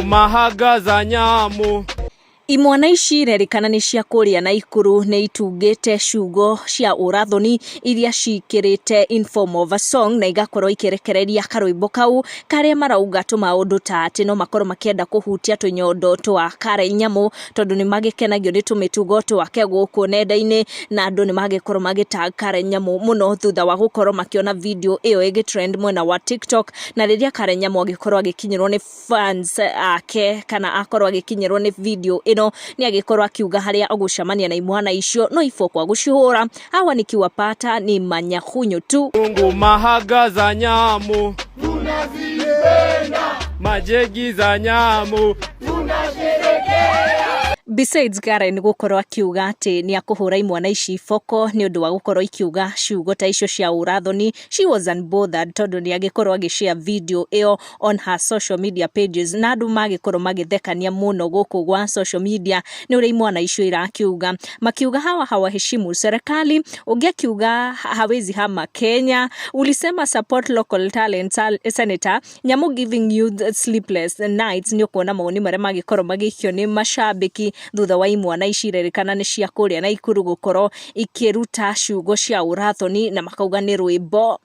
Mahanga za nyamu. Imwana ici irerĩkana nĩ cia kũrĩa Naikuru nĩ itungĩte ciugo cia ũrathoni iria cikĩrĩte in form of a song na igakorwo ikĩrekereria karwĩmbo kau karĩa marauga tũmaũndũ ta atĩ no makorwo makĩenda kũhutia tũnyondo twa Karen Nyamu tondũ nĩ magĩkenagio nĩ tũmĩtugo twake gũkũ nenda-inĩ na andũ nĩ magĩkorwo magĩ tag Karen Nyamu mũno thutha wa gũkorwo makĩona video ĩyo ĩgĩ trend mwena wa TikTok. Na rĩrĩa Karen Nyamu agĩkorwo agĩkinyĩrwo nĩ fans ake kana akorwo agĩkinyĩrwo nĩ video ĩno, nĩ agĩkorwo akiuga harĩa agũcemania na imwana icio no iboko agũcihũra, hawa nikiwapata ni manyahunyo tu. Mungu mahaga za nyamu. Majegi za nyamu. Besides Karen gũkorwo akiuga atĩ nĩ akũhũra imwana ici iboko nĩ ũndũ wa gũkorwo ikiuga ciugo ta icio cia ũrathoni, she was unbothered tondũ nĩ agĩkorwo agĩ share video ĩyo on her social media pages na andũ magĩkorwo magĩthekania mũno gũkũ gwa social media nĩ ũrĩa imwana icio irakiuga, makiuga hawa hawaheshimu serikali, ũngĩ akiuga hawezi hama Kenya, ulisema support local talent senator Nyamu giving youth sleepless nights. Nĩ ũkuona mawoni marĩa magĩkorwo magĩikio nĩ macambĩki thutha wa imwana ici irerĩkana nĩ cia kũrĩa Naikuru gũkorwo ikĩruta ciugo cia ũrathoni na makauga nĩ rwĩmbo.